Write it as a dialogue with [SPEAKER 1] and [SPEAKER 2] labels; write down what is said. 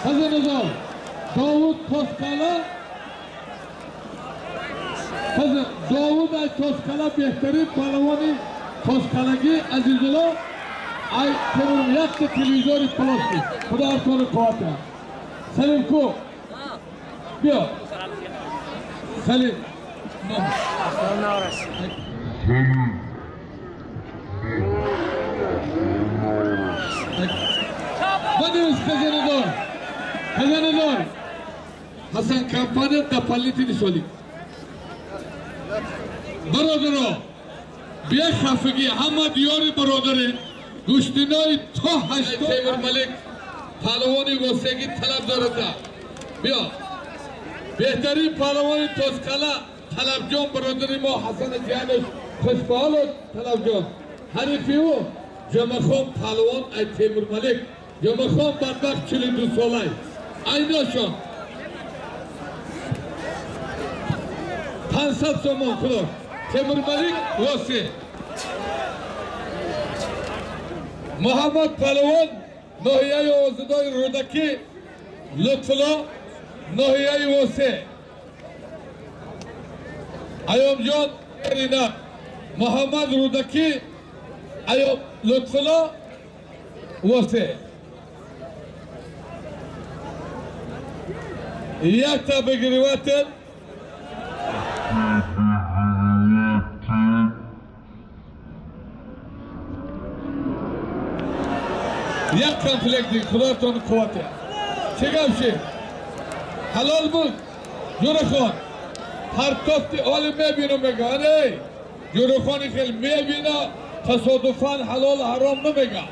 [SPEAKER 1] Хазинадор Довуд Тосқала, Довуд ай Тосқала, беҳтарин паҳлавони Тосқалагӣ. Азизулло ай Темур, якта телевизори плоский. Худо ҳартони қувват. Салим ку? Биё, Салим.
[SPEAKER 2] Наврас.
[SPEAKER 1] Бадиус. Хазинадор, хазинадор Ҳасан компания, дополнительный солик. Бародаро, бехафагӣ, ҳама диёри бародаре. Гӯштинои то ҳашт. Темур Малик, паҳлавони восегӣ, талаб дорада. Биё, беҳтарин паҳлавони Тозқала Талабҷон, бародари мо Ҳасана ҷиянаш. Хушбаҳоло, Талабҷон. Ҳарифи ӯ Ҷамахон паҳлавон ай Темур Малик. Ҷамахон бадбахт 42 солай. Айношон 500 сомон. Худо. Темур Малик, Восе. Муҳаммад паҳлавон, ноҳияи Озудои Рӯдакӣ. Лутфулло, ноҳияи Восе. Аёмҷон рина. Муҳаммад, Рӯдакӣ. Аём Лутфулло, Восе. Якта обогреватель. Як комплект. Худотон қуввате. Чӣ гап шид? Ҳалол буд, Ҷурахон. Партофти, оли мебинам, мега ане Ҷурахони хел мебина, тасодуфан ҳалол ҳаром намега.